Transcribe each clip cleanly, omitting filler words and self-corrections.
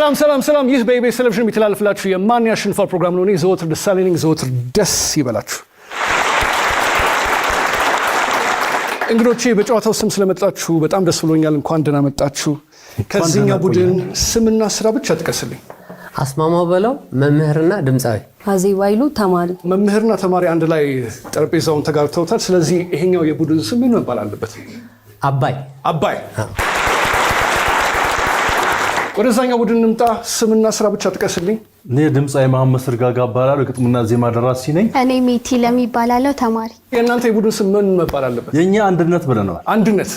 ሰላም ሰላም ሰላም! ይህ በኢቢኤስ ቴሌቪዥን የሚተላለፍላችሁ የማን ያሸንፋል ፕሮግራም ነው። እኔ ዘወትር ደሳለኝ ነኝ። ዘወትር ደስ ይበላችሁ። እንግዶቼ፣ በጨዋታው ስም ስለመጣችሁ በጣም ደስ ብሎኛል። እንኳን ደህና መጣችሁ። ከዚህኛው ቡድን ስምና ስራ ብቻ ጥቀስልኝ። አስማማው በለው፣ መምህርና ድምፃዊ። አዜብ ኃይሉ፣ ተማሪ። መምህርና ተማሪ አንድ ላይ ጠረጴዛውን ተጋርተውታል። ስለዚህ ይሄኛው የቡድን ስም ምን መባል አለበት? አባይ። አባይ። ወደዛኛው ቡድን እንምጣ። ስምና ስራ ብቻ ጥቀስልኝ። እኔ ድምፃዊ መሐመድ ስርጋጋ እባላለሁ። የግጥምና ዜማ ደራሲ ነኝ። እኔ ሜቲ ለሚባላለው፣ ተማሪ። የእናንተ የቡድን ስም ምን መባል አለበት? የእኛ አንድነት ብለነዋል። አንድነት።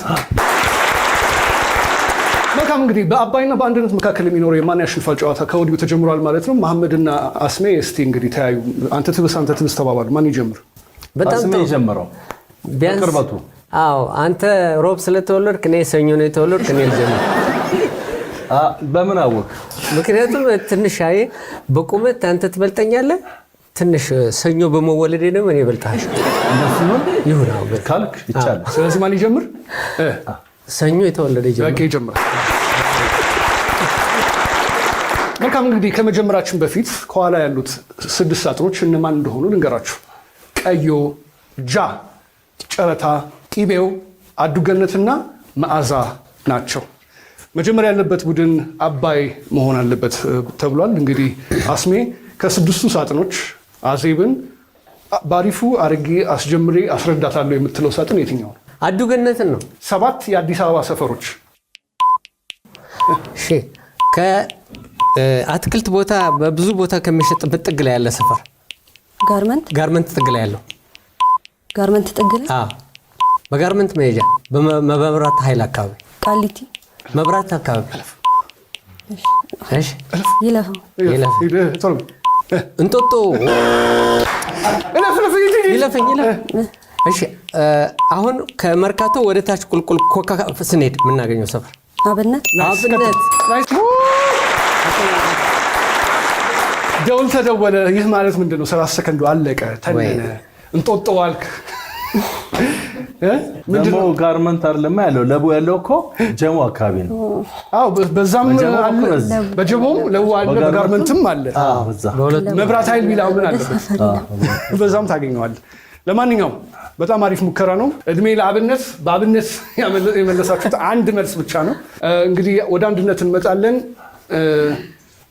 መልካም፣ እንግዲህ በአባይና በአንድነት መካከል የሚኖረው የማን ያሸንፋል ጨዋታ ከወዲሁ ተጀምሯል ማለት ነው። መሐመድና አስሜ እስቲ እንግዲህ ተያዩ። አንተ ትብስ፣ አንተ ትብስ ተባባሉ። ማን ይጀምር? በጣም አስሜ ጥሩ። የጀመረው ቢያንስ በቅርበቱ። አዎ፣ አንተ ሮብ ስለተወለድክ እኔ ሰኞ ነው የተወለድክ፣ እኔ ልጀምር። በምን አወቅ? ምክንያቱም ትንሽ አይ በቁመት አንተ ትበልጠኛለህ፣ ትንሽ ሰኞ በመወለዴ ደግሞ እኔ እበልጥሃለሁ። እንደሱ ይሁን። ይሁን፣ አዎ። ካልክ ይቻላል። ስለዚህ ማን ይጀምር? ሰኞ የተወለደ ይጀምር። በቃ ይጀምራል። መልካም፣ እንግዲህ ከመጀመራችን በፊት ከኋላ ያሉት ስድስት ሳጥኖች እነማን እንደሆኑ ልንገራችሁ። ቀዮ፣ ጃ፣ ጨረታ፣ ቂቤው፣ አዱገነትና መዓዛ ናቸው። መጀመሪያ ያለበት ቡድን አባይ መሆን አለበት ተብሏል። እንግዲህ አስሜ፣ ከስድስቱ ሳጥኖች አዜብን በአሪፉ አርጌ አስጀምሬ አስረዳታለሁ የምትለው ሳጥን የትኛው ነው? አዱገነትን ነው። ሰባት የአዲስ አበባ ሰፈሮች። እሺ፣ ከአትክልት ቦታ በብዙ ቦታ ከሚሸጥበት ጥግ ላይ ያለ ሰፈር። ጋርመንት። ጋርመንት ጥግ ላይ ያለው። ጋርመንት ጥግ ላይ። አዎ፣ በጋርመንት መሄጃ በመብራት ኃይል አካባቢ። ቃሊቲ። መብራት አካባቢ። እሺ። ይለፈው። ይለፍ። ቶሎ። እንጦጦ። እለፍ እለፍ፣ ሂድ፣ ሂድ። ይለፈኝ ይለፍ። እሺ፣ አሁን ከመርካቶ ወደ ታች ቁልቁል ኮካ ስንሄድ የምናገኘው ሰፈር። አብነት። አብነት። Nice። ደውል ተደወለ። ይህ ማለት ምንድን ነው? 30 ሰከንዱ አለቀ። ተነነ። እንጦጦ አልክ እ? ምንድን ደግሞ ነው? ጋርመንት አይደለማ ያለው፣ ለቡ ያለው እኮ ጀሞ አካባቢ ነው። አዎ፣ በዛም በጀሞ አለ፣ በኩል በዚህ። በጀሞም ለቡ አለ፣ በጋርመንትም አለ። አዎ፣ በዛ። መብራት ኃይል ቢላው ምን አለበት? በዛም ታገኘዋለህ። ለማንኛውም በጣም አሪፍ ሙከራ ነው። እድሜ ለአብነት። በአብነት የመለሳችሁት አንድ መልስ ብቻ ነው። እንግዲህ ወደ አንድነት እንመጣለን።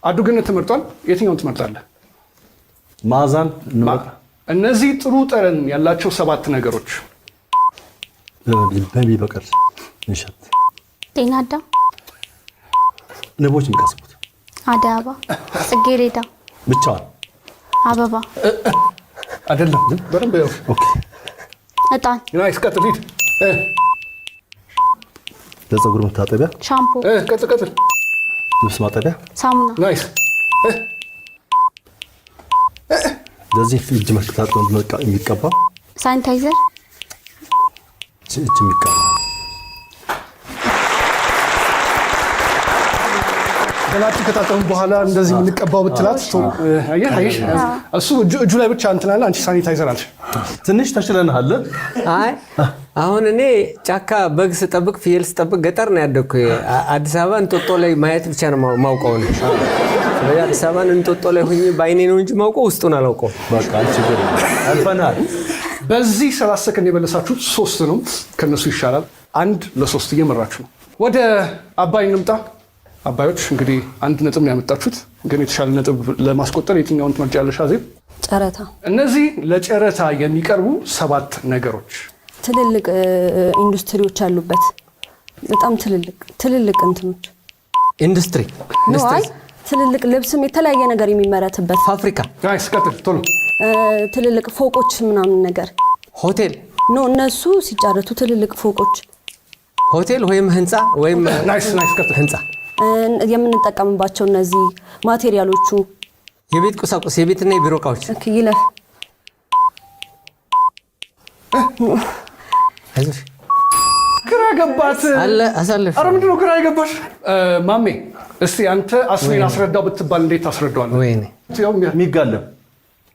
አዱገነት ተመርጧል። የትኛውን ትመርጣለህ? መዓዛን እንመጣ። እነዚህ ጥሩ ጠረን ያላቸው ሰባት ነገሮች። በሚበቅል እንሸት። ጤና አዳም፣ ንቦች የሚቀስሙት። አደይ አበባ፣ ጽጌረዳ፣ ብቻዋን። አበባ፣ አይደለም፣ በደንብ ያው። Okay። እጣን፣ Nice፣ ቀጥል፣ ሂድ። ለፀጉር መታጠቢያ። ሻምፖ፣ ቀጥል ቀጥል። ልብስ ማጠቢያ። ሳሙና፣ Nice። ለዚህ እጅ መታጠብ የሚቀባ። ሳኒታይዘር፣ እጅ የሚቀባ። ገላችሁ ከታጠቡ በኋላ እንደዚህ የምንቀባው ብትላት አየህ፣ አየሽ፣ እሱ እጁ ላይ ብቻ እንትን አለ፣ አንቺ ሳኒታይዘር አልሽ። ትንሽ ተሽለንሃል። አይ፣ አሁን እኔ ጫካ በግ ስጠብቅ፣ ፍየል ስጠብቅ ገጠር ነው ያደግኩ። አዲስ አበባ እንጦጦ ላይ ማየት ብቻ ነው ማውቀው ነው። ስለዚህ አዲስ አበባን እንጦጦ ላይ ሆኜ በአይኔ ነው እንጂ ማውቀው ውስጡን አላውቀውም። በቃ ችግር የለም። አልፈናል። በዚህ 30 ሰከንድ የመለሳችሁት ሶስት ነው፣ ከነሱ ይሻላል። 1-3 እየመራችሁ ነው። ወደ አባይ እንምጣ። አባዮች፣ እንግዲህ አንድ ነጥብ ነው ያመጣችሁት፣ ግን የተሻለ ነጥብ ለማስቆጠር የትኛውን ትመርጫለሽ አዜብ? ጨረታ። እነዚህ ለጨረታ የሚቀርቡ ሰባት ነገሮች። ትልልቅ ኢንዱስትሪዎች ያሉበት፣ በጣም ትልልቅ ትልልቅ እንትኖች። ኢንዱስትሪ። No፣ አይ፣ ትልልቅ ልብስም የተለያየ ነገር የሚመረትበት። ፋብሪካ። Nice፣ ቀጥል ቶሎ። ትልልቅ ፎቆች ምናምን ነገር። ሆቴል። No፣ እነሱ ሲጫረቱ ትልልቅ ፎቆች። ሆቴል ወይም ህንፃ ወይም Nice nice፣ ቀጥል። ህንፃ። የምንጠቀምባቸው እነዚህ material ኦቹ። የቤት ቁሳቁስ፣ የቤትና የቢሮ እቃዎች። Okay፣ ይለፍ። አይዞሽ። ግራ ገባት። አለ አሳልፍ። አረ ምንድን ነው ግራ የገባሽ? ማሜ፣ እስቲ አንተ አስሜን አስረዳው ብትባል እንዴት ታስረዳዋለህ? ወይኔ። ያው የሚጋለብ።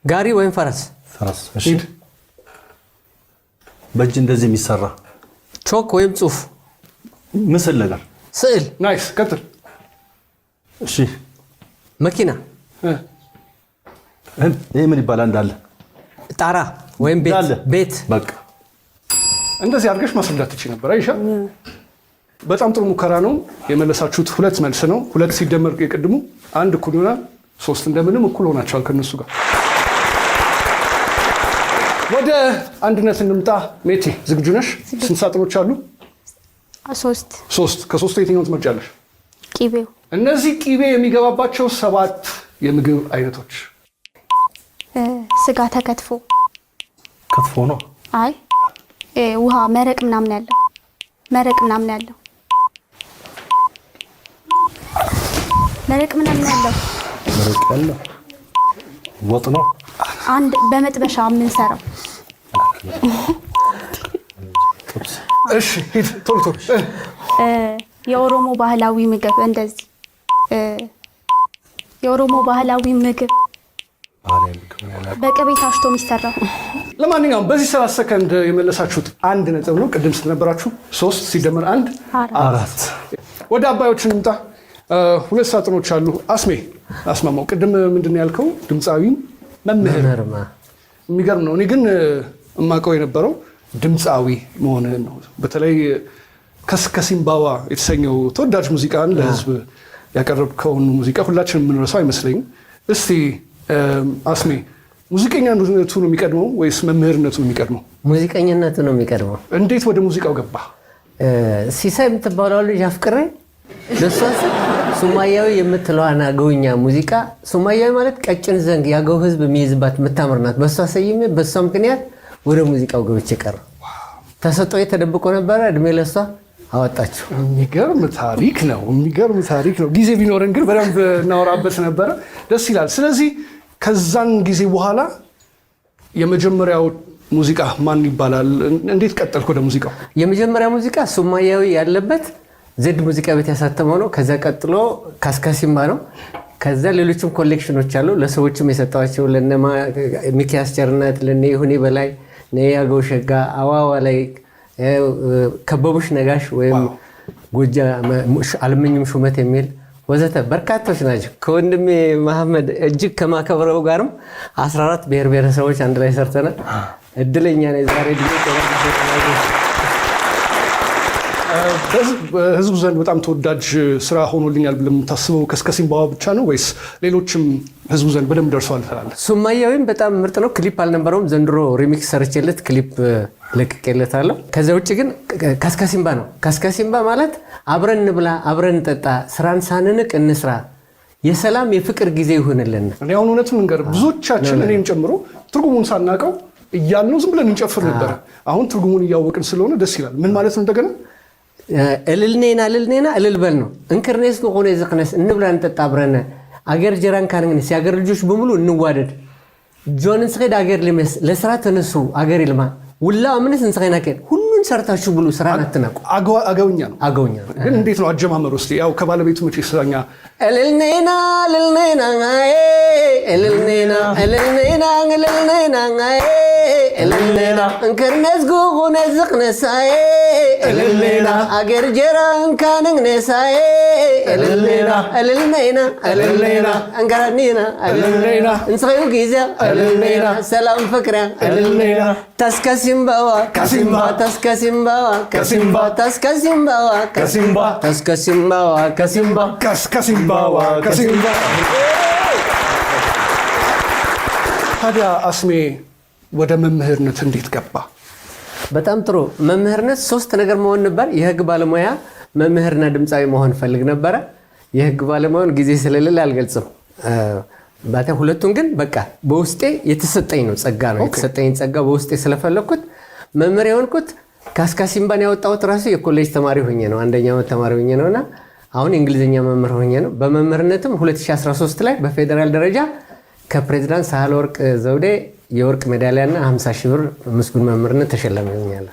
ጋሪ ወይም ፈረስ። ፈረስ። እሺ። ሂድ። በእጅ እንደዚህ የሚሰራ። ቾክ ወይም ጽሁፍ። ምስል ነገር። ስዕል። Nice፣ ቀጥል። እሺ። መኪና፣ ይህ ምን ይባላል? እንዳለ ጣራ ወይም ቤት። እንዳለ። ቤት። በቃ። እንደዚህ አድርገሽ ማስረዳት ትችይ ነበር። አይሻ፣ በጣም ጥሩ ሙከራ ነው። የመለሳችሁት ሁለት መልስ ነው። ሁለት ሲደመር የቅድሙ አንድ እኩል ይሆናል ሶስት። እንደምንም እኩል ሆናችኋል ከእነሱ ጋር። ወደ አንድነት እንምጣ። ሜቲ፣ ዝግጁ ነሽ? ስንት ሳጥኖች አሉ? ሶስት። ሶስት። ከሶስቱ የትኛውን ትመርጫለሽ? ቂቤው። እነዚህ ቂቤ የሚገባባቸው ሰባት የምግብ አይነቶች። ስጋ ተከትፎ። ክትፎ ነው። አይ፣ ውሃ መረቅ ምናምን ያለው፣ መረቅ ምናምን ያለው፣ መረቅ ምናምን ያለው። መረቅ ያለው ወጥ ነው። አንድ በመጥበሻ የምንሰራው። ጥብስ። እሺ፣ ሂድ ቶሎ ቶሎ። የኦሮሞ ባህላዊ ምግብ እንደዚህ፣ የኦሮሞ ባህላዊ ምግብ። ባህላዊ ምግብ ነው ያለው። በቅቤ ታሽቶ የሚሰራው። ለማንኛውም በዚህ 30 ሰከንድ የመለሳችሁት አንድ ነጥብ ነው። ቅድም ስትነበራችሁ ሶስት ሲደመር አንድ አራት። አራት። ወደ አባዮች እንምጣ። ሁለት ሳጥኖች አሉ። አስሜ አስማማው፣ ቅድም ምንድን ነው ያልከው? ድምፃዊም መምህር። መምህርማ። የሚገርም ነው። እኔ ግን እማውቀው የነበረው ድምፃዊ መሆንህን ነው። በተለይ ከሲምባዋ የተሰኘው ተወዳጅ ሙዚቃን ለህዝብ ያቀረብከውን ሙዚቃ ሁላችንም የምንረሳው አይመስለኝም። እስቲ አስሜ፣ ሙዚቀኛነቱ ነው የሚቀድመው ወይስ መምህርነቱ ነው የሚቀድመው? ሙዚቀኝነቱ ነው የሚቀድመው። እንዴት ወደ ሙዚቃው ገባ? ሲሳይ የምትባለው ልጅ አፍቅሬ ለእሷ ስል ሱማያዊ የምትለዋን አገውኛ ሙዚቃ፣ ሱማያዊ ማለት ቀጭን ዘንግ የአገው ህዝብ የሚይዝባት የምታምር ናት። በእሷ ሰይሜ በእሷ ምክንያት ወደ ሙዚቃው ገብቼ ቀረ። ተሰጥኦዬ ተደብቆ ነበረ። እድሜ ለእሷ አወጣችው። የሚገርም ታሪክ ነው። የሚገርም ታሪክ ነው። ጊዜ ቢኖረን ግን በደንብ እናወራበት ነበረ። ደስ ይላል። ስለዚህ ከዛን ጊዜ በኋላ የመጀመሪያው ሙዚቃ ማን ይባላል? እንዴት ቀጠልክ ወደ ሙዚቃው? የመጀመሪያ ሙዚቃ ሱማያዊ ያለበት ዜድ ሙዚቃ ቤት ያሳተመው ነው። ከዛ ቀጥሎ ካስካሲምባ ነው። ከዛ ሌሎችም collection ኖች አሉ። ለሰዎችም የሰጠኋቸው፣ ለነ ሚኪያስ ቸርነት፣ ለነ ይሁኔ በላይ፣ ያገው ሸጋ፣ አዋዋ ላይ ከበቡሽ ነጋሽ ወይም ጎጃ አልመኝም ሹመት የሚል ወዘተ በርካቶች ናቸው። ከወንድሜ መሐመድ እጅግ ከማከብረው ጋርም 14 ብሔር ብሔረሰቦች አንድ ላይ ሰርተናል። እድለኛ ነኝ ዛሬ እድሜ። በህዝቡ ዘንድ በጣም ተወዳጅ ስራ ሆኖልኛል ብለህ የምታስበው ከስከሲምባዋ ብቻ ነው ወይስ ሌሎችም ህዝቡ ዘንድ በደንብ ደርሰዋል ትላለህ? ሱማያዊም በጣም ምርጥ ነው። ክሊፕ አልነበረውም። ዘንድሮ remix ሰርቼለት ክሊፕ ለቅቄለታለሁ። ከዚያ ውጭ ግን ካስካሲምባ ነው። ካስካሲምባ ማለት አብረን እንብላ፣ አብረን እንጠጣ፣ ስራን ሳንንቅ እንስራ፣ የሰላም የፍቅር ጊዜ ይሁንልን። እኔ አሁን እውነቱን ልንገርህ፣ ብዙዎቻችን እኔን ጨምሮ ትርጉሙን ሳናውቀው እያልነው ዝም ብለን እንጨፍር ነበረ። አሁን ትርጉሙን እያወቅን ስለሆነ ደስ ይላል። ምን ማለት ነው እንደገና? እልልኔና እልልኔና እልል በል ነው። እንክርኔስ ከሆነ ዝቅነስ እንብላ እንጠጣ አብረን አገር ጀራን ካንግነስ የአገር ልጆች በሙሉ እንዋደድ ጆንን ስሄድ አገር ልመስ ለስራ ተነሱ አገር ይልማ ውላ አምነስ እንስኸና ከን ሁሉን ሰርታችሁ ብሉ፣ ስራን አትናቁ። አገውኛ ነው። አገውኛ ነው። ግን እንዴት ነው አጀማመሩ? እስኪ ያው ከባለቤቱ መቼ ስለኛ እልልኔና እልልኔና እልልኔና እልልኔና እልልኔና እልልኔና እንክርነስ ጉኹነ ዝቕነሳዬ እልልኔና አገር ጀራ እንካንግነሳዬ እልልኔና እልልኔና እልልኔና እንከራኒና እልልኔና እንስኸዩ ጊዜ እልልኔና ሰላም ፍቅርያ እልልኔና ታስከሲምባዋ ከሲምባ ታስከሲምባዋ ከሲምባ ታስከሲምባዋ ከሲምባ ታስከሲምባዋ ከሲምባ። ከሲምባዋ ከሲምባ። ታዲያ አስሜ ወደ መምህርነት እንዴት ገባ? በጣም ጥሩ። መምህርነት ሶስት ነገር መሆን ነበር። የህግ ባለሙያ፣ መምህርና ድምፃዊ መሆን ፈልግ ነበረ። የህግ ባለሙያውን ጊዜ ስለሌለ አልገልጽም። ሁለቱን ግን በቃ በውስጤ የተሰጠኝ ነው፣ ጸጋ ነው። የተሰጠኝ ጸጋ በውስጤ ስለፈለግኩት መምህር የሆንኩት ካስካሲምባን ያወጣሁት ራሱ የኮሌጅ ተማሪ ሆኜ ነው። አንደኛ ዓመት ተማሪ ሆኜ ነውና አሁን የእንግሊዝኛ መምህር ሆኜ ነው። በመምህርነትም 2013 ላይ በፌዴራል ደረጃ ከፕሬዚዳንት ሳህለወርቅ ዘውዴ የወርቅ ሜዳሊያና 50 ሺህ ብር ምስጉን መምህርነት ተሸላሚ ሆኛለሁ።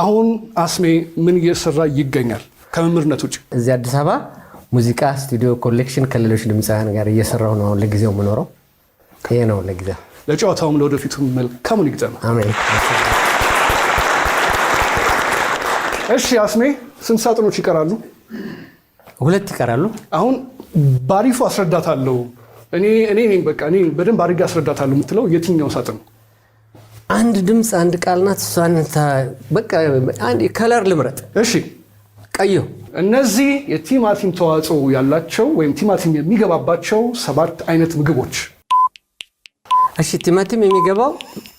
አሁን አስሜ ምን እየሰራ ይገኛል ከመምህርነት ውጭ? እዚህ አዲስ አበባ ሙዚቃ ስቱዲዮ collection ከሌሎች ድምፃውያን ጋር እየሰራሁ ነው። አሁን ለጊዜው የምኖረው ይሄ ነው ለጊዜው። ለጨዋታውም ለወደፊቱ መልካሙን ይግጠም። አሜን። እሺ አስሜ፣ ስንት ሳጥኖች ይቀራሉ? ሁለት ይቀራሉ። አሁን ባሪፉ አስረዳታለሁ፣ እኔ እኔ ነኝ፣ በቃ እኔ በደንብ አድርጌ አስረዳታለሁ የምትለው የትኛው ሳጥን ነው? አንድ ድምፅ አንድ ቃል ናት። እሷን በቃ አንድ color ልምረጥ። እሺ። ቀዩ። እነዚህ የቲማቲም ተዋጽኦ ያላቸው ወይም ቲማቲም የሚገባባቸው ሰባት አይነት ምግቦች። እሺ፣ ቲማቲም የሚገባው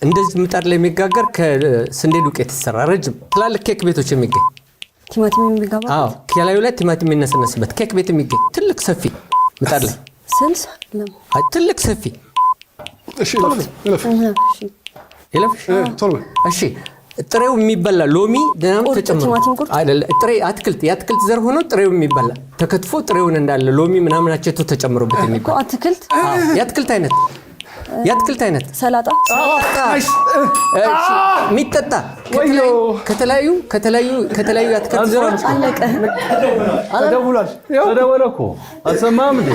እንደዚህ ምጣድ ላይ የሚጋገር ከስንዴ ዱቄት የተሰራ ረጅም ትላልቅ ኬክ ቤቶች የሚገኝ። ቲማቲም የሚገባ? አዎ፣ ከላዩ ላይ ቲማቲም የሚነሰነስበት ኬክ ቤት የሚገኝ ትልቅ ሰፊ ምጣድ ላይ። ስልስ አይደለም። አይ፣ ትልቅ ሰፊ። እሺ፣ እለፍ እለፍ። እሺ። ይለፍሽ። ቶሎ በል። እሺ፣ ጥሬው የሚበላ ሎሚ ምናምን ቁርጥ፣ ተጨምሮ። ቲማቲም ቁርጥ? አይደለ፣ ጥሬ አትክልት፣ የአትክልት ዘር ሆኖ ጥሬው የሚበላ ተከትፎ ጥሬውን እንዳለ ሎሚ ምናምን አቸቶ ተጨምሮበት እኮ የሚበላ። አትክልት። አዎ፣ የአትክልት አይነት። ሰላጣ። Nice። እሺ፣ የሚጠጣ ወዮ። ከተለያዩ የአትክልት ዘሮች። አለቀ። ተደውሏል። ያው ተደወለ እኮ፣ አልሰማህም እንዴ?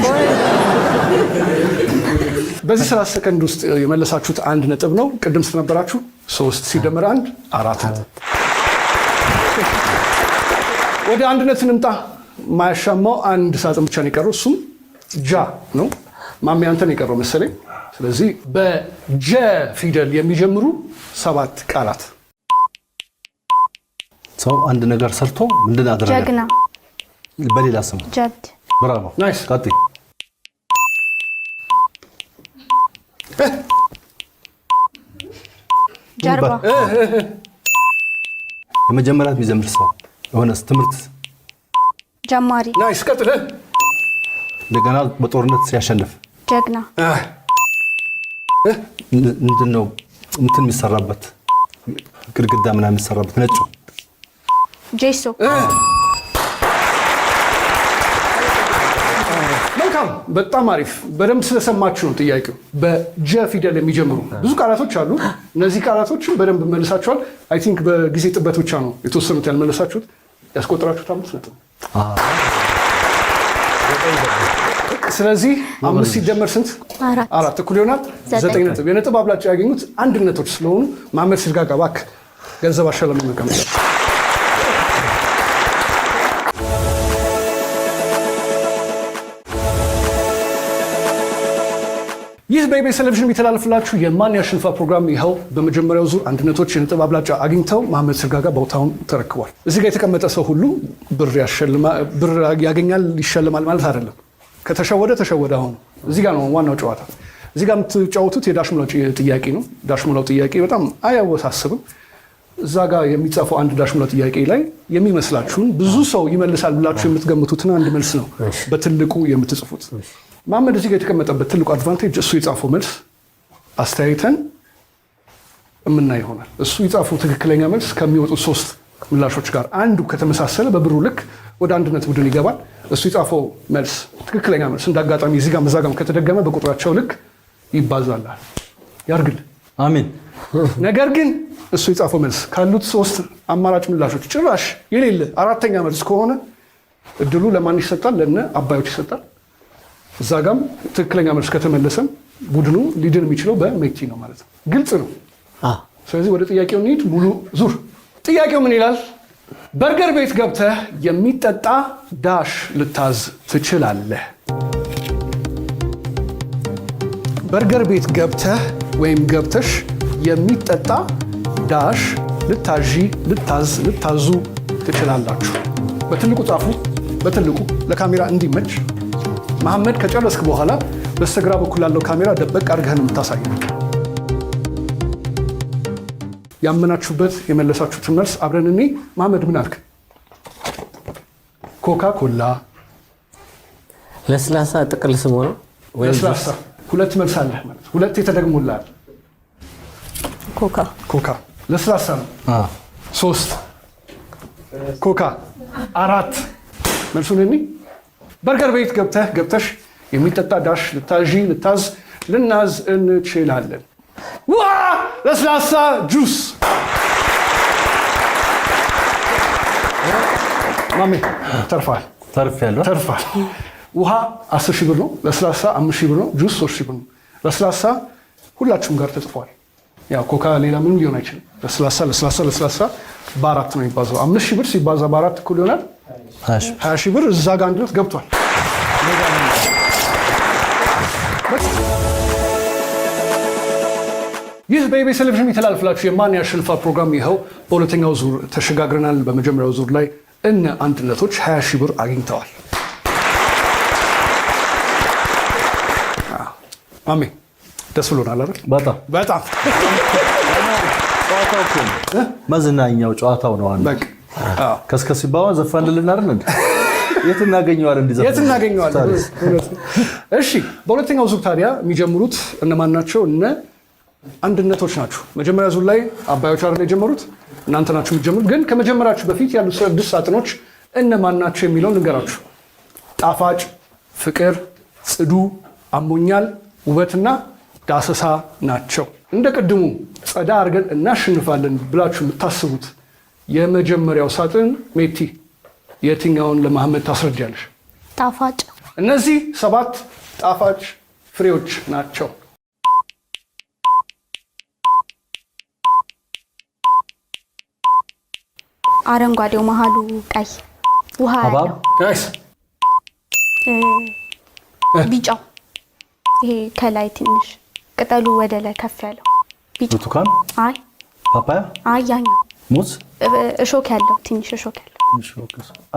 በዚህ 30 ሰከንድ ውስጥ የመለሳችሁት አንድ ነጥብ ነው። ቅድም ስለነበራችሁ ሶስት ሲደመር አንድ አራት ነጥብ። ወደ አንድነት እንምጣ። ማያሻማው አንድ ሳጥን ብቻ ነው የቀረው፣ እሱም ጃ ነው። ማሜ አንተ ነው የቀረው መሰለኝ። ስለዚህ በጀ ፊደል የሚጀምሩ ሰባት ቃላት። ሰው አንድ ነገር ሰርቶ ምንድን አደረገ? ጀግና። በሌላ ስም? ጀብድ። Bravo። Nice። ቀጥይ። ጀርባ። የመጀመሪያ የሚዘምር ሰው የሆነ ትምህርት። ጀማሪ። Nice። ቀጥል። እንደገና በጦርነት ሲያሸንፍ። ጀግና። ምንድን ነው እንትን የሚሰራበት፣ ግድግዳ ምናምን የሚሰራበት ነጩ? ጄሶ። መልካም፣ በጣም አሪፍ። በደንብ ስለሰማችሁ ነው ጥያቄው። በጀ ፊደል የሚጀምሩ ብዙ ቃላቶች አሉ። እነዚህ ቃላቶችን በደንብ መልሳችኋል። I think በጊዜ ጥበት ብቻ ነው የተወሰኑት ያልመለሳችሁት። ያስቆጠራችሁት 5 ነጥብ። ስለዚህ አምስት ሲደመር ስንት? አራት። አራት እኩል ይሆናል ዘጠኝ። 9 ነጥብ። የነጥብ አብላጫ ያገኙት አንድነቶች ስለሆኑ መሐመድ ሲርጋጋ እባክህ ገንዘብ አሸላሚ መቀመጥ። ይህ በኢቢኤስ ቴሌቪዥን የሚተላለፍላችሁ የማን ያሸንፋል ፕሮግራም ይኸው በመጀመሪያው ዙር አንድነቶች የነጥብ አብላጫ አግኝተው መሐመድ ሲርጋጋ ቦታውን ተረክቧል። እዚህ ጋር የተቀመጠ ሰው ሁሉ ብር ያገኛል ይሸልማል ማለት አይደለም። ከተሸወደ ተሸወደ። አሁን እዚህ ጋር ነው ዋናው ጨዋታ። እዚህ ጋር የምትጫወቱት የዳሽ ሙላው ጥያቄ ነው። ዳሽ ሙላው ጥያቄ በጣም አያወሳስብም። እዛ ጋር የሚጻፈው አንድ ዳሽ ሙላው ጥያቄ ላይ የሚመስላችሁን፣ ብዙ ሰው ይመልሳል ብላችሁ የምትገምቱትን አንድ መልስ ነው በትልቁ የምትጽፉት። መሐመድ እዚህ ጋር የተቀመጠበት ትልቁ advantage እሱ የጻፈው መልስ አስተያይተን የምናይ ይሆናል። እሱ የጻፈው ትክክለኛ መልስ ከሚወጡት ሶስት ምላሾች ጋር አንዱ ከተመሳሰለ በብሩ ልክ ወደ አንድነት ቡድን ይገባል። እሱ የጻፈው መልስ ትክክለኛ መልስ እንደ አጋጣሚ እዚህ ጋር እዛ ጋርም ከተደገመ በቁጥራቸው ልክ ይባዛላል። ያርግል። አሜን። ነገር ግን እሱ የጻፈው መልስ ካሉት ሶስት አማራጭ ምላሾች ጭራሽ የሌለ አራተኛ መልስ ከሆነ እድሉ ለማን ይሰጣል? ለነ አባዮች ይሰጣል። እዛ ጋም ትክክለኛ መልስ ከተመለሰም ቡድኑ ሊድን የሚችለው በሜቲ ነው ማለት ነው። ግልጽ ነው። ስለዚህ ወደ ጥያቄው እንሂድ። ሙሉ ዙር። ጥያቄው ምን ይላል? በርገር ቤት ገብተህ የሚጠጣ dash ልታዝ ትችላለህ። በርገር ቤት ገብተህ ወይም ገብተሽ የሚጠጣ dash ልታዢ፣ ልታዝ፣ ልታዙ ትችላላችሁ። በትልቁ ጻፉ። በትልቁ ለካሜራ እንዲመች። መሐመድ፣ ከጨረስክ በኋላ በስተግራ በኩል ላለው ካሜራ ደበቅ አድርገህ ነው የምታሳየው። ያመናችሁበት የመለሳችሁትን መልስ አብረን እኔ። መሐመድ ምን አልክ? ኮካ ኮላ። ለስላሳ ጥቅል ስሙ ነው ወይም? ለስላሳ ሁለት መልስ አለህ ማለት ሁለት የተደግሞልሃል። ኮካ። ኮካ ለስላሳ ነው። ሶስት ኮካ፣ አራት። መልሱን እኔ። በርገር ቤት ገብተህ ገብተሽ የሚጠጣ dash ልታዢ፣ ልታዝ፣ ልናዝ እንችላለን። ዋ፣ ለስላሳ ጁስ። ማሜ ተርፋል። ተርፍ ያለው። ተርፋል። ውሃ 10,000 ብር ነው። ለስላሳ 5,000 ብር ነው። ጁስ 3,000 ብር ነው። ለስላሳ ሁላችሁም ጋር ተጽፏል። ያው ኮካ ሌላ ምንም ሊሆን አይችልም። ለስላሳ፣ ለስላሳ፣ ለስላሳ በአራት ነው የሚባዛው። 5,000 ብር ሲባዛ በአራት እኩል ይሆናል 20 ሺህ። 20 ሺህ ብር እዛ ጋር አንድነት ገብቷል። ይህ በኢቢኤስ ቴሌቪዥን የሚተላለፍላችሁ የማን ያሸንፋል ፕሮግራም ይኸው በሁለተኛው ዙር ተሸጋግረናል። በመጀመሪያው ዙር ላይ እነ አንድነቶች 20 ሺህ ብር አግኝተዋል። ማሜ ደስ ብሎናል አይደል? በጣም። በጣም። ጨዋታው እኮ ነው መዝናኛው፣ ጨዋታው ነው ዋናው። በቃ አዎ። ከስከስ ሲባባ ዘፈንልን አይደል እንዴ? የት እናገኘዋለን? እንዲዘፍን የት እናገኘዋለን? እውነት ነው። እሺ፣ በሁለተኛው ዙር ታዲያ የሚጀምሩት እነማን ናቸው? እነ አንድነቶች ናቸው። መጀመሪያ ዙር ላይ አባዮች አይደል የጀመሩት? እናንተ ናችሁ የምትጀምሩት። ግን ከመጀመራችሁ በፊት ያሉት ስድስት ሳጥኖች እነማን ናቸው የሚለውን ልንገራችሁ። ጣፋጭ፣ ፍቅር፣ ጽዱ፣ አሞኛል፣ ውበትና ዳሰሳ ናቸው። እንደ ቅድሙ ጸዳ አድርገን እናሸንፋለን ብላችሁ የምታስቡት የመጀመሪያው ሳጥን ሜቲ የትኛውን ለመሐመድ ታስረጃለሽ? ጣፋጭ። እነዚህ ሰባት ጣፋጭ ፍሬዎች ናቸው። አረንጓዴው መሀሉ ቀይ ውሃ ሐብሐብ። ያለው። Nice። ቢጫው፣ ይሄ ከላይ ትንሽ ቅጠሉ ወደ ላይ ከፍ ያለው ቢጫው። ብርቱካን፣ አይ። ፓፓያ፣ አይ፣ ያኛው። ሙዝ፣ እሾክ ያለው፣ ትንሽ እሾክ ያለው።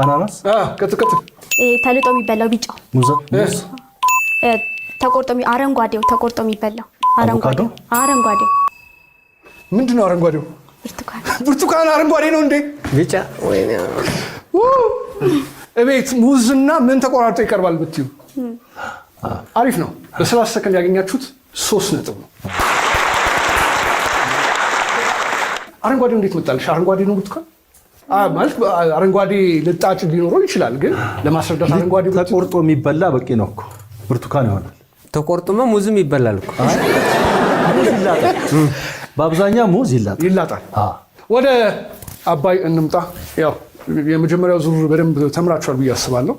አናናስ፣ ቀጥል ቀጥል። ይሄ ተልጦ የሚበላው ቢጫው። ሙዝ ሙዝ፣ ተቆርጦ አረንጓዴው ተቆርጦ የሚበላው አረንጓዴው። አቮካዶ? አረንጓዴው። ምንድን ነው አረንጓዴው? ብርቱካን። ብርቱካን አረንጓዴ ነው እንዴ? ቢጫ፣ ወይኔ። ው! እቤት ሙዝና ምን ተቆራርጦ ይቀርባል ብትዩ አሪፍ ነው። በ30 ሰከንድ ያገኛችሁት 3 ነጥብ ነው። አረንጓዴው እንዴት መጣልሽ? አረንጓዴ ነው ብርቱካን? ማለት አረንጓዴ ልጣጭ ሊኖረው ይችላል፣ ግን ለማስረዳት አረንጓዴ ብትዩ ተቆርጦ የሚበላ በቂ ነው እኮ፣ ብርቱካን ይሆናል። ተቆርጦማ ሙዝም ይበላል እኮ። ሙዝ ይላጣል። በአብዛኛው ሙዝ ይላጣል። ይላጣል። አዎ። ወደ አባይ እንምጣ። ያው የመጀመሪያው ዙር በደንብ ተምራችኋል ብዬ አስባለሁ።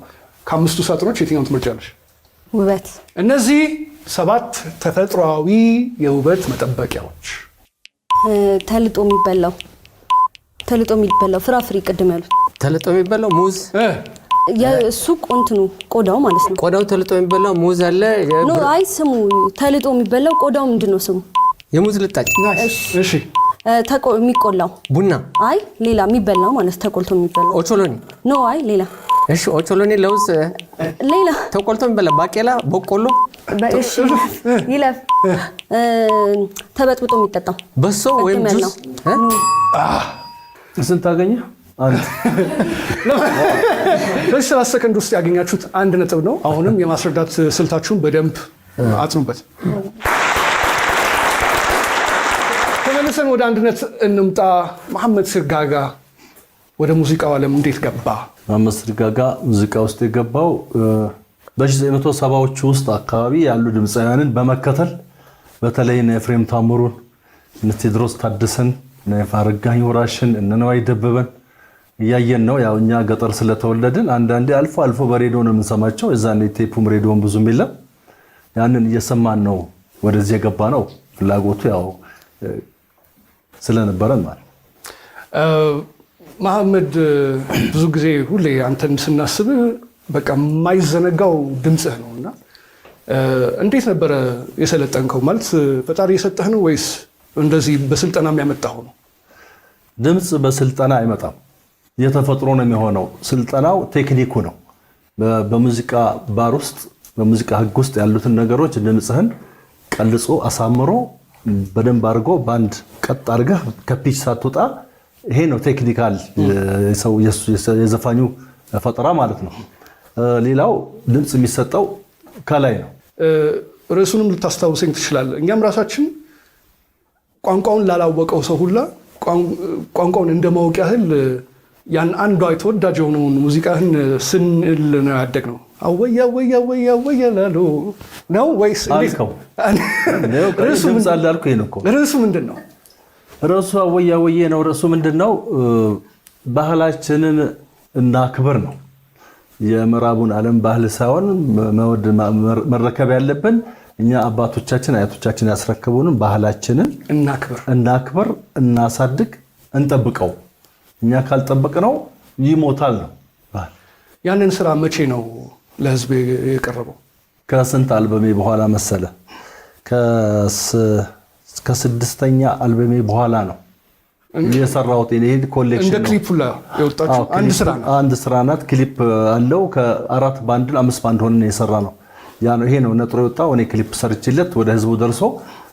ከአምስቱ ሳጥኖች የትኛውን ትመርጫለሽ? ውበት። እነዚህ ሰባት ተፈጥሯዊ የውበት መጠበቂያዎች። ተልጦ የሚበላው ፍራፍሬ ቅድም ያሉት። ተልጦ የሚበላው ሙዝ። የእሱ ቆንትኑ ቆዳው ማለት ነው። ቆዳው ተልጦ የሚበላው ሙዝ አለ። No፣ አይ፣ ስሙ ተልጦ የሚበላው ቆዳው ምንድን ነው ስሙ? የሙዝ ልጣጭ። Nice። እሺ። የሚቆላው። ቡና። አይ፣ ሌላ የሚበላው ማለት፣ ተቆልቶ የሚበላው። ኦቾሎኒ። No፣ አይ፣ ሌላ። እሺ፣ ኦቾሎኒ፣ ለውዝ። ሌላ። ተቆልቶ የሚበላ ባቄላ፣ በቆሎ። እሺ ይለፍ። ተበጥብጦ የሚጠጣው። በሶ ወይም ቅድም ጁስ። ያልነው። እ? ስንት አገኘ? አንድ። በዚህ 30 ሰከንድ ውስጥ ያገኛችሁት 1 ነጥብ ነው። አሁንም የማስረዳት ስልታችሁን በደንብ አጥኑበት። ተመልሰን ወደ አንድነት እንምጣ። መሐመድ ሲርጋጋ ወደ ሙዚቃው ዓለም እንዴት ገባ? መሐመድ ሲርጋጋ ሙዚቃ ውስጥ የገባው በ1970ዎቹ ውስጥ አካባቢ ያሉ ድምፃውያንን በመከተል፣ በተለይ እነ ኤፍሬም ታምሩን፣ እነ ቴዎድሮስ ታደሰን፣ እነ አረጋኸኝ ወራሽን፣ እነ ነዋይ ደበበን እያየን ነው። ያው እኛ ገጠር ስለተወለድን አንዳንዴ አልፎ አልፎ በሬዲዮ ነው የምንሰማቸው። የዛኔ ቴፑም ሬዲዮም ብዙም የለም። ያንን እየሰማን ነው ወደዚህ የገባ ነው። ፍላጎቱ ያው ስለነበረን ማለት ነው። መሐመድ፣ ብዙ ጊዜ ሁሌ አንተን ስናስብ በቃ የማይዘነጋው ድምፅህ ነው እና እንዴት ነበረ የሰለጠንከው? ማለት ፈጣሪ የሰጠህ ነው ወይስ እንደዚህ በስልጠና የሚያመጣኸው ነው? ድምፅ በስልጠና አይመጣም፣ የተፈጥሮ ነው የሚሆነው። ስልጠናው ቴክኒኩ ነው። በሙዚቃ ባር ውስጥ፣ በሙዚቃ ሕግ ውስጥ ያሉትን ነገሮች ድምፅህን ቀልጾ አሳምሮ በደንብ አድርጎ በአንድ ቀጥ አድርገህ ከ pitch ሳትወጣ፣ ይሄ ነው technical የሰው የዘፋኙ ፈጠራ ማለት ነው። ሌላው ድምፅ የሚሰጠው ከላይ ነው። ርዕሱንም ልታስታውሰኝ ትችላለህ። እኛም ራሳችን ቋንቋውን ላላወቀው ሰው ሁላ ቋንቋውን እንደማወቅ ያህል ያን አንዷ የተወዳጅ የሆነውን ሙዚቃህን ስንል ነው ያደግነው። አወያ አወያ አወያ አወያ ላሉ ነው ወይስ እንዴት? አልከው። ርዕሱ ድምፅ አለ አልኩህ። ይሄን እኮ ርዕሱ ምንድን ነው? ርዕሱ አወያ አወዬ ነው። ርዕሱ ምንድን ነው? ባህላችንን እናክብር ነው። የምዕራቡን ዓለም ባህል ሳይሆን መረከብ ያለብን እኛ አባቶቻችን አያቶቻችን ያስረከቡንን ባህላችንን እናክብር፣ እናክብር፣ እናሳድግ፣ እንጠብቀው። እኛ ካልጠበቅነው ይሞታል ነው ባህል። ያንን ስራ መቼ ነው ለህዝብ የቀረበው? ከስንት አልበሜ በኋላ መሰለ? ከስድስተኛ አልበሜ በኋላ ነው የሰራሁት። ይሄ collection እንደ ክሊፑ ላይ የወጣችው አንድ ስራ ነው። አንድ ስራ ናት። ክሊፕ አለው። ከአራት ባንድ አምስት ባንድ ሆነን የሰራ ነው። ያ ነው፣ ይሄ ነው ነጥሮ የወጣው። እኔ ክሊፕ ሰርችለት ወደ ህዝቡ ደርሶ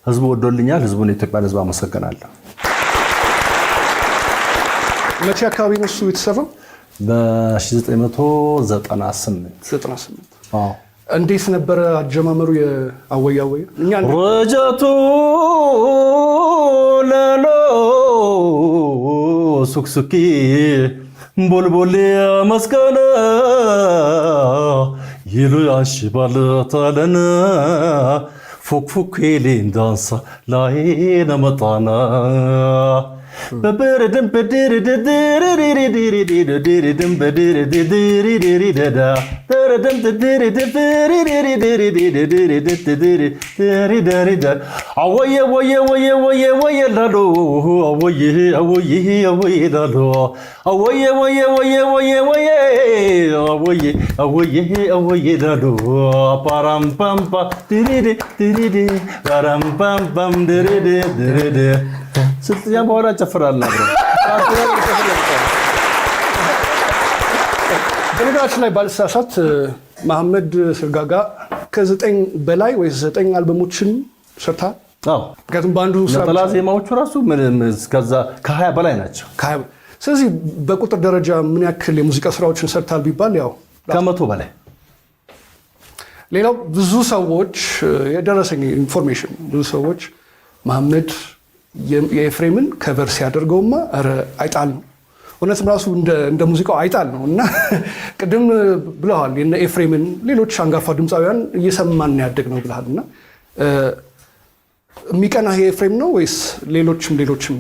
ህዝቡ ወዶልኛል። ህዝቡን፣ የኢትዮጵያን ህዝብ አመሰግናለሁ። መቼ አካባቢ ነው እሱ የተሰራው? በ1998። 98። አዎ። እንዴት ነበረ አጀማመሩ? የአወያ አወያ እኛ ረጀቱ ለሎ ሱክሱኪ ቡልቡል መስቀለ ይሉ ያሽባል ታለን ፉክፉክ ሊንዳንሳ ላይነ መጣና በበረደም በድርድድርድርድርድርድርድርድም በድርድድርድርድርዳ ደረደም ድርድርድርድርድርድርድርድርድርድርድርድርድር አወየ ወየ ወየ ወየ ወየ ላሎ አወየ አወየ አወየ ላሎ አወየ ወየ ወየ ወየ ወየ አወየ አወየ አወየ ላሎ ፓራምፓምፓ ድርድ ድርድ ፓራምፓምፓም ድርድ ድርድ ስልጥኛ በኋላ ጨፍራለሁ። በነገራችን ላይ ባልሳሳት መሐመድ ስርጋጋ ከ9 በላይ ወይ 9 አልበሞችን ሰርታ። አዎ። ምክንያቱም በአንዱ ስራ ነጠላ ዜማዎቹ ራሱ ምንም እስከዛ ከ20 በላይ ናቸው። ከ20። ስለዚህ በቁጥር ደረጃ ምን ያክል የሙዚቃ ስራዎችን ሰርታል ቢባል ያው ከ100 በላይ። ሌላው ብዙ ሰዎች የደረሰኝ information፣ ብዙ ሰዎች መሐመድ የኤፍሬምን cover ሲያደርገውማ ኧረ አይጣል ነው። እውነትም ራሱ እንደ ሙዚቃው አይጣል ነው። እና ቅድም ብለዋል፣ የነ ኤፍሬምን ሌሎች አንጋፋ ድምፃውያን እየሰማን ያደግነው ብለሃል። እና የሚቀናህ የኤፍሬም ነው ወይስ ሌሎችም ሌሎችም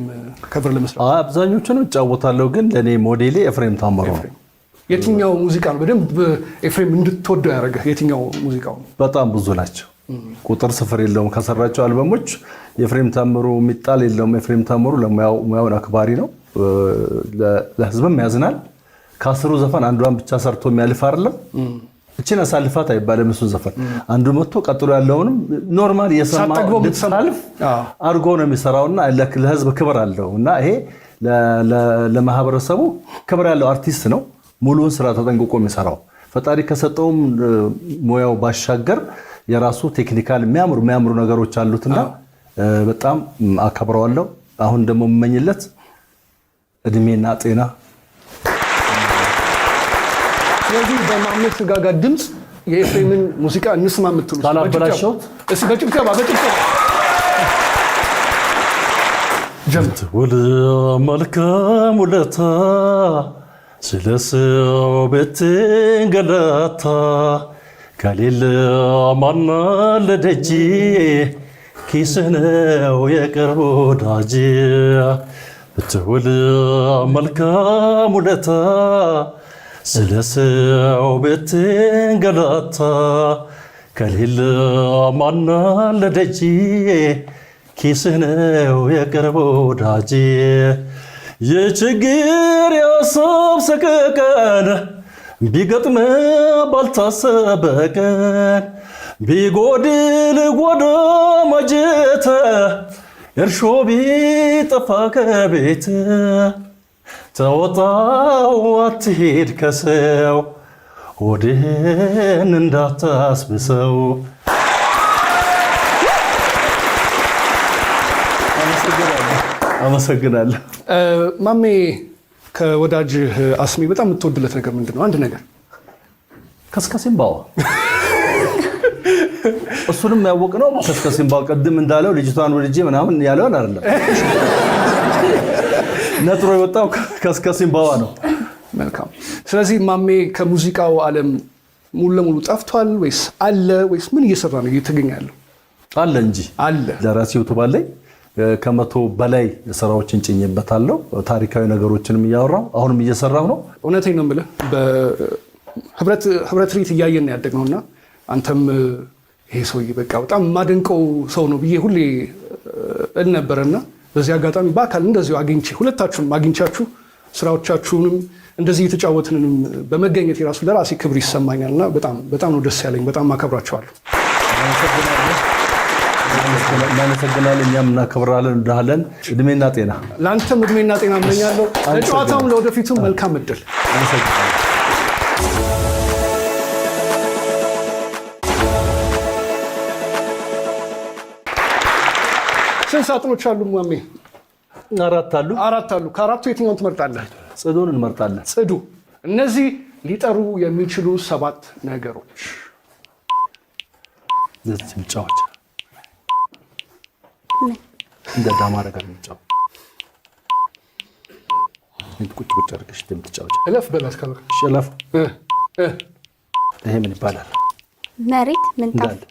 cover ለመስራት? አይ፣ አብዛኞቹንም እጫወታለሁ፣ ግን ለኔ ሞዴሌ ኤፍሬም ታምሩ ነው። የትኛው ሙዚቃ ነው በደንብ ኤፍሬም እንድትወደው ያደረገህ? የትኛው ሙዚቃው ነው? በጣም ብዙ ናቸው። ቁጥር ስፍር የለውም። ከሰራቸው አልበሞች የኤፍሬም ታምሩ የሚጣል የለውም። ኤፍሬም ታምሩ ለሙያው ሙያውን አክባሪ ነው። ለህዝብም ያዝናል። ከ10ሩ ዘፈን አንዷን ብቻ ሰርቶ የሚያልፍ አይደለም። እቺን አሳልፋት አይባልም። እሱን ዘፈን አንዱ መጥቶ ቀጥሎ ያለውንም normal እየሰማ ሳትጠግበው የምትሰማው። እንድታልፍ አድርጎ ነው የሚሰራውና ለህዝብ ክብር አለው። እና ይሄ ለማህበረሰቡ ክብር ያለው አርቲስት ነው። ሙሉውን ስራ ተጠንቅቆ የሚሰራው፣ ፈጣሪ ከሰጠውም ሙያው ባሻገር የራሱ technical የሚያምሩ የሚያምሩ ነገሮች አሉትና በጣም አከብረዋለሁ። አሁን ደግሞ የምመኝለት እድሜና ጤና። ስለዚህ በመሐመድ ስርጋጋ ድምጽ የኤፍሬምን ሙዚቃ እንስማ የምትሉ ካላበላሸሁት? እስኪ በጭብጨባ፣ በጭብጨባ ጀምር። ውል መልካም ውለታ ስለ ሰው ብትንገላታ ከሌለ ማን ለደጅ ኪስህ ነው የቅርብ ወዳጅ። ብትውል መልካም ውለታ ስለ ሰው ብትንገላታ ከሌለ ማን ለደጅ ኪስህ ነው የቅርብ ወዳጅ። የችግር የሀሳብ ሰቀቀን ቢገጥም ባልታሰበ ቀን ቢጎድል ጓዳ ማጀተ እርሾ ቢጠፋ ከቤት ተወጣው አትሄድ ከሰው ሆድህን እንዳታስብሰው። አመሰግናለሁ። ማሜ፣ ከወዳጅህ አስሜ በጣም የምትወድለት ነገር ምንድን ነው? አንድ ነገር። ከስከሲምባዋ። እሱንም ያወቅነው ከስከሲምባዋ ቅድም እንዳለው ልጅቷን ወድጄ ምናምን ያለውን አይደለም። ነጥሮ የወጣው ከስከሲምባዋ ነው። መልካም። ስለዚህ ማሜ ከሙዚቃው ዓለም ሙሉ ለሙሉ ጠፍቷል ወይስ አለ ወይስ ምን እየሰራ ነው እየተገኘ ያለው? አለ እንጂ። አለ። ለራሴ ዩቲዩብ አለኝ። ከ100 በላይ ስራዎችን ጭኜበታለሁ። ታሪካዊ ነገሮችንም እያወራሁ አሁንም እየሰራሁ ነው። እውነቴን ነው የምልህ፣ በህብረት ህብረት ትርኢት እያየን ነው ያደግነውና አንተም ይሄ ሰውዬ በቃ በጣም የማደንቀው ሰው ነው ብዬ ሁሌ እል ነበርና በዚህ አጋጣሚ በአካል እንደዚሁ አግኝቼ ሁለታችሁንም አግኝቻችሁ ስራዎቻችሁንም እንደዚህ እየተጫወትንም በመገኘት የራሱ ለራሴ ክብር ይሰማኛል እና በጣም በጣም ነው ደስ ያለኝ። በጣም አከብራቸዋለሁ። እናመሰግናለን። እኛም እናከብራለን፣ እንወድሃለን። እድሜና ጤና ለአንተም እድሜና ጤና እመኛለሁ። ለጨዋታውም ለወደፊቱም መልካም እድል። አመሰግናለሁ። ስንት ሳጥኖች አሉ ማሜ? 4 አሉ። 4 አሉ። ከአራቱ የትኛውን ትመርጣለህ? ጽዱን እንመርጣለን። ጽዱ። እነዚህ ሊጠሩ የሚችሉ 7 ነገሮች። እዚህ መጫወቻ እንደ ዳማ ነገር የሚጫወት ቁጭ ቁጭ አድርገሽ እንደምትጫወቺ እለፍ በላት ካልክ። እሺ እለፍ። ይሄ ምን ይባላል? መሬት፣ ምንጣፍ። እንዳለ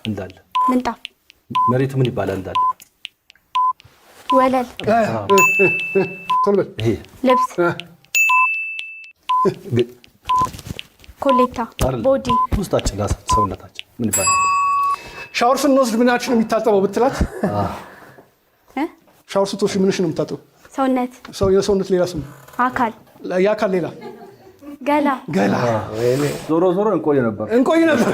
እንዳለ ምንጣፍ። መሬቱ ምን ይባላል? እንዳለ ወለል። ቶሎ በል። ይሄ ልብስ። ኮሌታ። አይደለም። body። ውስጣችን ራሳችን ሰውነታችን ምን ይባላል? ሻወር ስንወስድ ምናችን ነው የሚታጠበው ብትላት? እ? ሻወር ስትወስድ ምንሽ ነው የሚታጠበው? ሰውነት። ሰው የሰውነት ሌላ ስም። አካል። የአካል ሌላ። ገላ። ገላ። ዞሮ ዞሮ እንቆይ ነበር። እንቆይ ነበር።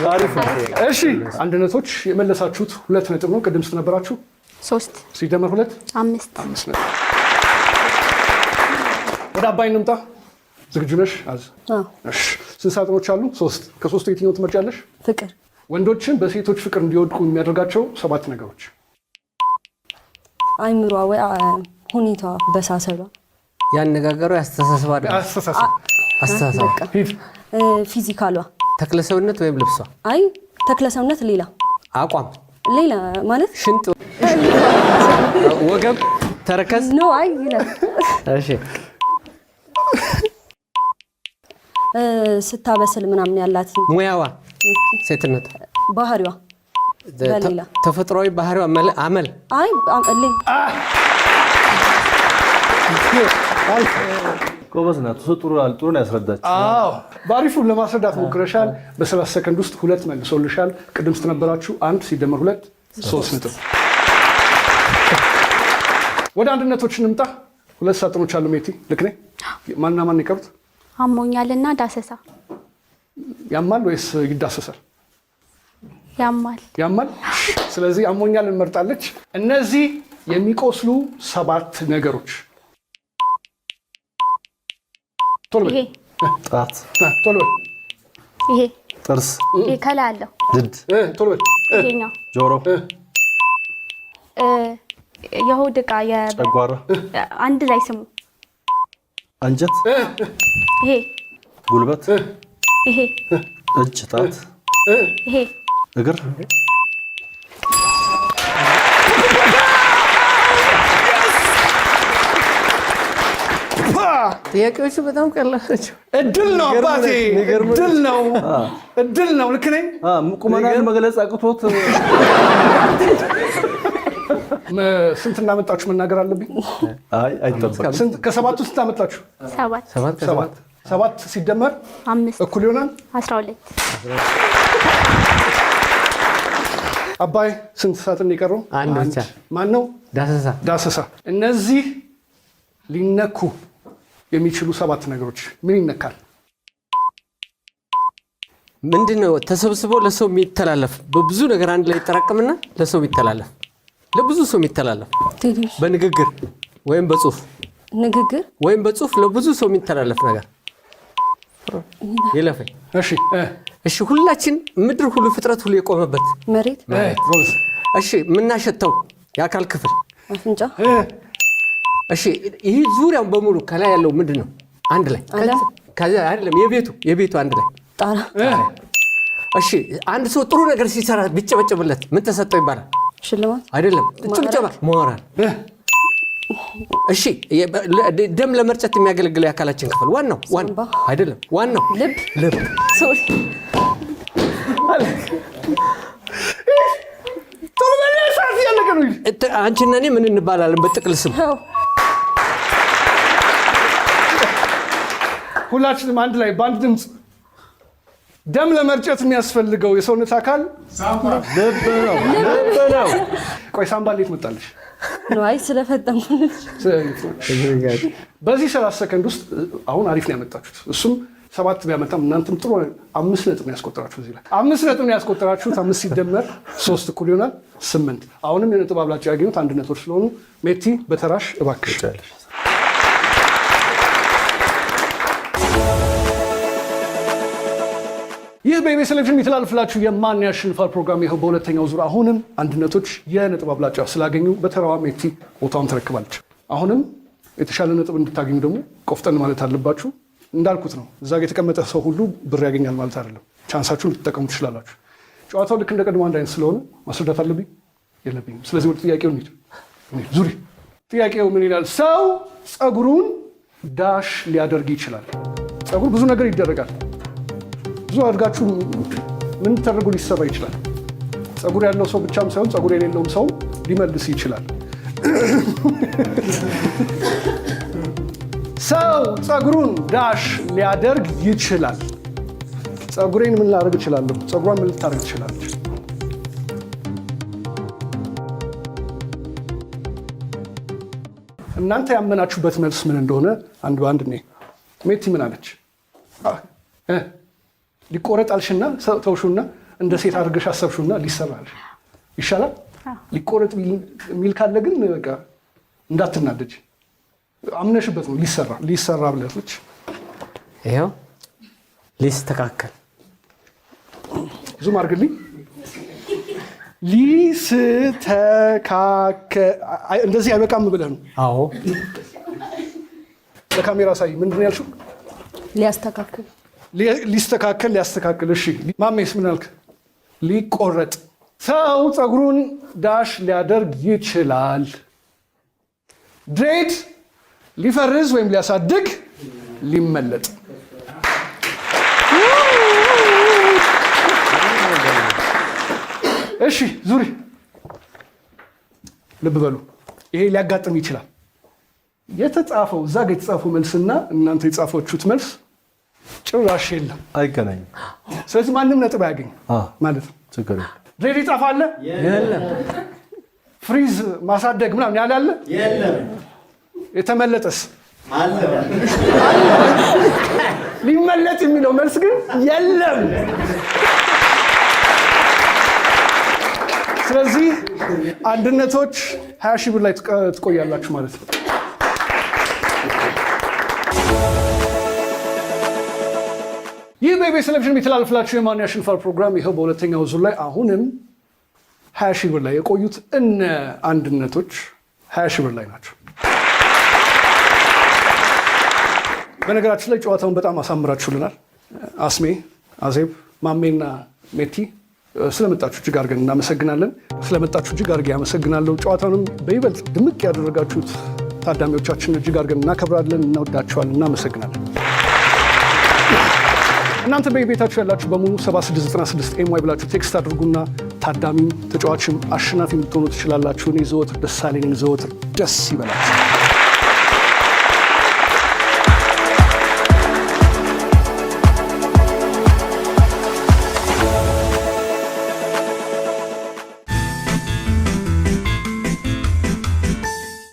አሪፍ ነው። እሺ አንድነቶች የመለሳችሁት 2 ነጥብ ነው። ቅድም ስትነበራችሁ 3 ሲደመር 2 5። 5 ነጥብ። ወደ አባይ እንምጣ። ዝግጁ ነሽ? አዝ። አዎ። እሺ ስንት ሳጥኖች አሉ? 3። ከሶስቱ የትኛውን ትመርጫለሽ? ፍቅር። ወንዶችን በሴቶች ፍቅር እንዲወድቁ የሚያደርጋቸው 7 ነገሮች። አይምሯ ወይ ሁኔታዋ፣ በሳሰሏ፣ ያነጋገሯ፣ ያስተሳሰቧ አይደለም። አስተሳሰብ። አስተሳሰብ። በቃ። ሂድ። ፊዚካሏ። ተክለ ሰውነት ወይም ልብሷ። አይ ተክለ ሰውነት ሌላ። አቋም። ሌላ ማለት ሽንጥ፣ ወገብ፣ ተረከዝ። no አይ ይላል። እሺ። ስታበስል ምናምን ያላት ሙያዋ፣ ሴትነቷ፣ ባህሪዋ፣ በሌላ። ተፈጥሯዊ ባህሪዋ፣ አመል። አይ አመል። ጎበዝ ናት። እሱ ጥሩ ጥሩ ነው ያስረዳች። አዎ ባሪፉ ለማስረዳት ሞክረሻል። በ30 ሰከንድ ውስጥ 2 መልሶልሻል። ቅድም ስትነበራችሁ 1 ሲደመር 2 3 ነጥብ። ወደ አንድነቶች እንምጣ። 2 ሳጥኖች አሉ። ሜቲ ልክ ነኝ? ማንና ማን የቀሩት? አሞኛልና ዳሰሳ። ያማል ወይስ ይዳሰሳል? ያማል። ያማል። ስለዚህ አሞኛል እንመርጣለች። እነዚህ የሚቆስሉ 7 ነገሮች። ቶሎ በል። ይሄ። ጣት። ና፣ ቶሎ በል። ይሄ። ጥርስ። ይሄ ከላይ አለው። ድድ። ቶሎ በል። ይሄኛው። ጆሮ። የሆድ ዕቃ፣ ጨጓራ። አንድ ላይ ስሙ። አንጀት። ይሄ። ጉልበት። ይሄ። እጅ፣ ጣት። ይሄ። እግር። ጥያቄዎቹ በጣም ቀላል ናቸው። እድል ነው አባቴ፣ እድል ነው፣ እድል ነው። ልክ ነኝ? ቁመናን መግለጽ አቅቶት ስንት እንዳመጣችሁ መናገር አለብኝ? አይ አይጠበቅም። ስንት ከሰባቱ ስንት አመጣችሁ? 7። 7 ከሰባት። 7 ሲደመር 5 እኩል ይሆናል 12። አባይ ስንት ሳጥን የቀረው? አንድ ብቻ። ማን ነው? ዳሰሳ። ዳሰሳ። እነዚህ ሊነኩ የሚችሉ 7 ነገሮች ምን ይነካል? ምንድነው ተሰብስቦ ለሰው የሚተላለፍ? በብዙ ነገር አንድ ላይ ይጠራቀምና ለሰው የሚተላለፍ፣ ለብዙ ሰው የሚተላለፍ። ትንሽ። በንግግር ወይም በጽሁፍ። ንግግር ወይም በጽሁፍ ለብዙ ሰው የሚተላለፍ ነገር። ይለፈኝ። እሺ። እሺ ሁላችን ምድር ሁሉ ፍጥረት ሁሉ የቆመበት መሬት። ጎበዝ። እሺ የምናሸተው የአካል ክፍል አፍንጫ። እሺ ይህ ዙሪያውን በሙሉ ከላይ ያለው ምንድነው? አንድ ላይ። አለ። ከዛ አይደለም የቤቱ አንድ ላይ። ጣራ። እሺ አንድ ሰው ጥሩ ነገር ሲሰራ ቢጨበጨብለት ምን ተሰጠው ይባላል? ሽልማት። አይደለም፣ ጭብጨባ፣ ሞራል። እሺ ደም ለመርጨት የሚያገለግለው የአካላችን ክፍል ዋናው፣ ዋናው ሳምባ። አይደለም፣ ዋናው ልብ። ልብ። ሶሪ። ቶሎ በል፣ ሰዓት እያለቀ ነው። አንቺና እኔ ምን እንባላለን በጥቅል ስም? አዎ። ሁላችንም አንድ ላይ በአንድ ድምጽ ደም ለመርጨት የሚያስፈልገው የሰውነት አካል ልብ ነው። ልብ ነው። ቆይ ሳምባ እንዴት መጣልሽ? ነው። አይ ስለፈጠንኩ። በዚህ 30 ሰከንድ ውስጥ አሁን አሪፍ ነው ያመጣችሁት። እሱም 7 ቢያመጣም እናንተም ጥሩ 5 ነጥብ ነው ያስቆጠራችሁት። እዚህ ላይ 5 ነጥብ ነው ያስቆጠራችሁት። 5 ሲደመር 3 እኩል ይሆናል 8። አሁንም የነጥብ አብላጫ ያገኙት አንድነቶች ስለሆኑ ሜቲ በተራሽ እባክሽ። ይህ በኢቢኤስ ቴሌቪዥን የሚተላለፍላችሁ የማን ያሸንፋል ፕሮግራም ይኸው በሁለተኛው ዙር አሁንም አንድነቶች የነጥብ አብላጫ ስላገኙ በተራዋ ሜቲ ቦታውን ትረክባለች። አሁንም የተሻለ ነጥብ እንድታገኙ ደግሞ ቆፍጠን ማለት አለባችሁ። እንዳልኩት ነው፣ እዛ ጋ የተቀመጠ ሰው ሁሉ ብር ያገኛል ማለት አይደለም። chance ኣችሁን ልትጠቀሙ ትችላላችሁ። ጨዋታው ልክ እንደ ቀድሞ አንድ አይነት ስለሆነ ማስረዳት አለብኝ የለብኝም። ስለዚህ ወደ ጥያቄው እንሂድ። ዙሪ። ጥያቄው ምን ይላል? ሰው ፀጉሩን dash ሊያደርግ ይችላል። ፀጉር ብዙ ነገር ይደረጋል። ብዙ አድርጋችሁ ምን ተደርጎ ሊሰራ ይችላል። ፀጉር ያለው ሰው ብቻም ሳይሆን ፀጉር የሌለውም ሰው ሊመልስ ይችላል። ሰው ፀጉሩን dash ሊያደርግ ይችላል። ፀጉሬን ምን ላደርግ እችላለሁ? ፀጉሯን ምን ልታደርግ ትችላለች? እናንተ ያመናችሁበት መልስ ምን እንደሆነ አንድ በአንድ እኔ ሜቲ ምን አለች? ሊቆረጥ አልሽና ተውሹና እንደ ሴት አድርገሽ አሰብሹና ሊሰራልሽ ይሻላል። ሊቆረጥ የሚል ካለ ግን በቃ እንዳትናደጅ፣ አምነሽበት ነው ሊሰራ ሊሰራ ብለሽ። ይኸው ሊስተካከል zoom አድርግልኝ። ሊስተካከል እንደዚህ አይበቃም ብለህ ነው? አዎ። ለካሜራ ሳይ ምንድን ነው ያልሽው? ሊያስተካክል ሊስተካከል ሊያስተካክል። እሺ ማሜስ ምን አልክ? ሊቆረጥ። ሰው ፀጉሩን dash ሊያደርግ ይችላል። dread ሊፈርዝ ወይም ሊያሳድግ፣ ሊመለጥ። እሺ ዙሪ። ልብ በሉ፣ ይሄ ሊያጋጥም ይችላል። የተጻፈው እዛ ጋ የተጻፈው መልስና እናንተ የጻፈችሁት መልስ ጭራሽ የለም፣ አይገናኝም። ስለዚህ ማንም ነጥብ አያገኝም ማለት ነው። ችግር የለም። dread ይጻፋል? የለም። ፍሪዝ ማሳደግ ምናምን ያለ አለ? የለም። የተመለጠስ አለ። ሊመለጥ የሚለው መልስ ግን የለም። ስለዚህ አንድነቶች 20 ሺህ ብር ላይ ትቆያላችሁ ማለት ነው። ይህ በኢቢኤስ ቴሌቪዥን የሚተላለፍላችሁ የማን ያሸንፋል ፕሮግራም ይኸው በሁለተኛው ዙር ላይ አሁንም 20 ሺህ ብር ላይ የቆዩት እነ አንድነቶች 20 ሺህ ብር ላይ ናቸው። በነገራችን ላይ ጨዋታውን በጣም አሳምራችሁልናል። አስሜ፣ አዜብ፣ ማሜና ሜቲ ስለመጣችሁ እጅግ አድርገን እናመሰግናለን። ስለመጣችሁ እጅግ አድርጌ አመሰግናለሁ። ጨዋታውንም በይበልጥ ድምቅ ያደረጋችሁት ታዳሚዎቻችን እጅግ አድርገን እናከብራለን፣ እናወዳችኋለን፣ እናመሰግናለን። እናንተ በየቤታችሁ ያላችሁ በሙሉ 7696 MY ብላችሁ text አድርጉና ታዳሚም ተጫዋችም አሸናፊም ልትሆኑ ትችላላችሁ። እኔ ዘወትር ደሳለኝ ነኝ። ዘወትር ደስ ይበላችሁ።